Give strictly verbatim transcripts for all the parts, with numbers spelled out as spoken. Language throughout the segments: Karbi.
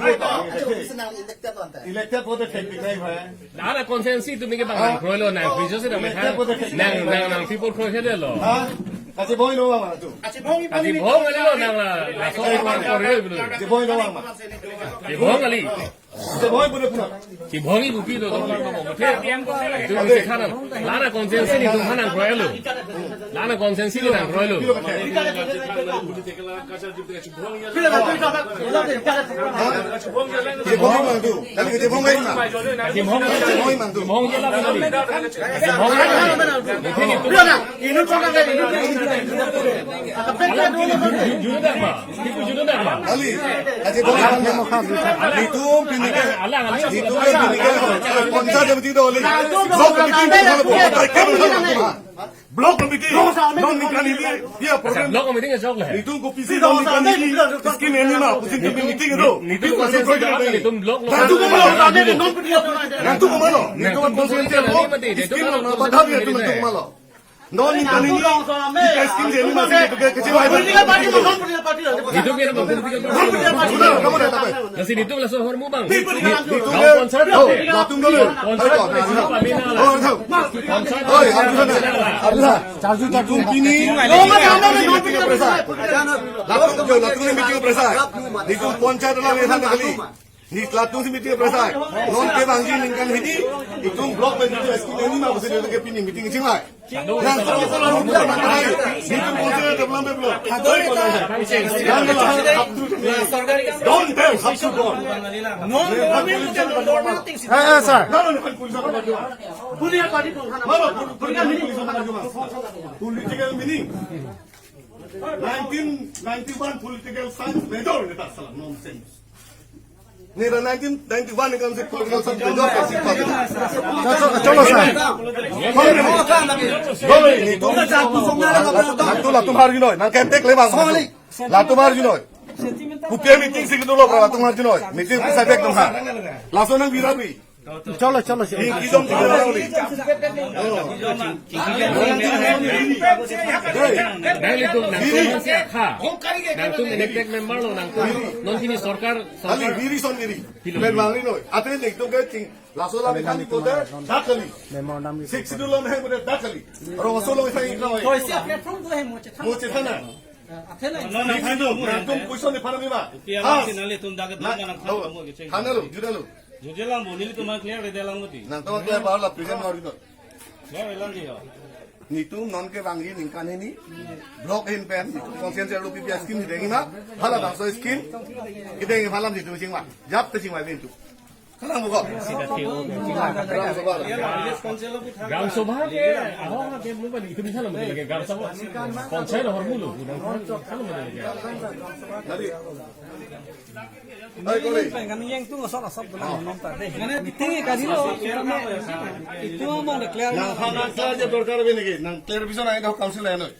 Ajo, senang elected lo ante. Elected vote effect nai bhai. Dara constituency tumi ke bang nang kroi lo, nang previous na metha. Nang, nang, nang people kroi khede lo. Ha? Kachiboi lo bang tu. Kachiboi kali lo nang la, la so bang kroi lo. Kachiboi lo bang ma. Kachiboi kali. Kachiboi pura pura. Kachiboi bupi lo, lo, lo, lo. Itu mesti kanan. Dara constituency netum aphan nang kroi lo. Dara constituency nang kroi lo. Kachiboi mang tu. Kali kachiboi mang ma. Kachiboi mang tu. Kachiboi je la kali. Kachiboi. Judon dak ma. Judon dak ma. Kali kachiboi mang tu. Netum pini Alang, alang. Nitum ke bini ke, panchayat meeting do le. Block meeting do le. Block committee. Non ningkan hini, dia program. Block committee ke jok le. Nitum kopisi non ningkan hini, scheme eni ma, pusi nitum meeting do. Nitum konsen se jok le, nitum block lo. Nitum ke ma lo. Nitum ke ma lo. Nitum konsen se lo. Scheme lo na, padahal nitum ke ma lo. Non ningkan hini, kita scheme je eni ma, nitum ke kecil. Political party, non political party. Nitum ke political party. Non political party. Kamu dah tahu? Nasi nitum laso ahormu bang. Nitum ke, oh, latum dulu. Ayo, ayo. Oh, ayo. Oi, ayo, ayo. Charju, charju. Nitum pini, latum ke, latum meeting presai. Nitum panchayat alam ini kali. Ni latum si meeting presai. Non kevangji ningkan hini, itum block pen itum scheme eni ma pusi nitum ke pini meeting chingvai. Nang selalu selalu bukan makai. Nitum panchayat development block. Don't tell, hapsu don. Eh, eh, sir. Political meaning. Nineteen ninety-one political science major neta salah nonsense. Neta nineteen ninety-one ningkan si political science major kasi pati. Chalo, chalo, sir. Latum, latum harjunoi. Nang kentek le bang. Latum harjunoi. Kopi meeting si kedo lo, latum harjunoi. Meeting sa bek dong ha. Laso nang bira bi. Chalo, chalo, chalo. Ki, ki dong, ki dong, ki dong. Nanglitum, nangtum si akha. Nangtum elected member lo, nangtum. Non pini sorkar, kali sorkar. Biri son biri. Pen bang ri noi. Atre nitum ke ching. Laso lam kali kote, dak kali. Member nam. Six Schedule lam hai kote, dak kali. Rongso lo isai ikna hoi. Mo chethan na. Nangtum question ni phan mi ma. Has. Nanglitum dak na. Thana lo, juda lo. Juje lang bo, nelitum clear de lang mati. Nangtum clear ba la present ma ri noi. Clear lang di ho. Nitum non kevangji ningkan hini. Block ahin pen, nitum conscience lo P P S scheme hideng ma. Hala bangso scheme. Hideng phalam nitum chingvai. Jap te chingvai nitum. Kalang buka. Gram Sabha. Gram Sabha ke, aho ke mungkin itum bisa lo lagi Gram Sabha. Panchayat ahormu lo. Tadi. Hai, kore. Kan yang tu ngosok asap belum nonton deh. Mana meeting kali lo. Itu mau declare. Nang hana saja dorkar bini ke. Nang clear bisa nang itu council ya no.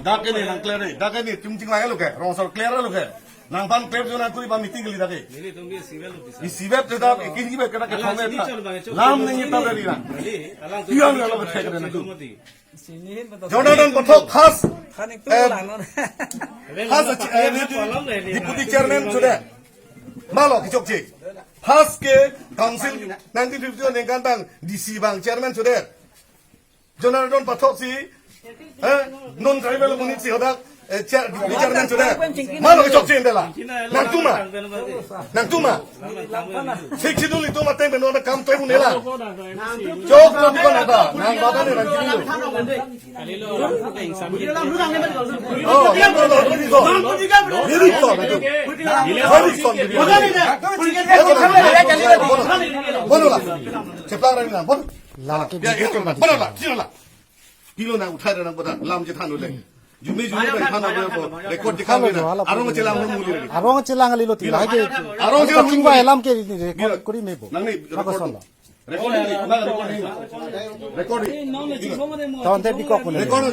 Dak ini nang clear ni. Dak ini chingching lagi lo ke. Rongso clear lo ke. Nangphan clear jo nangkuri ba meeting kali dak ke. Nelitum ke civil officer. Di civil tu dak ikin ki ba kena ke thong ta. Lam nang ita dari na. Alang tu. Iya, alang betul kena tu. Jonathan Pathak has, eh, has, eh, deputy chairman sudah. Malo kechokche. Has ke council nineteen fifty-one ningkan tang D C bang chairman sudah. Jonathan Pathak si, eh, non tribal unit si hadak, eh, chair, deputy chairman sudah. Malo kechokche indela. Nangtum ma. Nangtum ma. Six Schedule itum ateng pen non kam toi bunela. Chok chok bukan apa. Nang bata ni nang kiri lo. Oh, biri so. Biri so. Biri so. Bono la. Cheplang rang na. Bono. La ke. Ya, itu na. Bono la. Sino la. Pilo nang uthai nang boda lam chethan ule. Jume jume nang than ule ko record dikha. Halo, ule na. Halo. Arong chelang lo muli. Arong chelang lilo ti. Hake. Arong chelang chingvai alam ke record kori me bo. Nang ni record. Record ni, nang record ni. Record ni. Tawon te bikok muli. Record.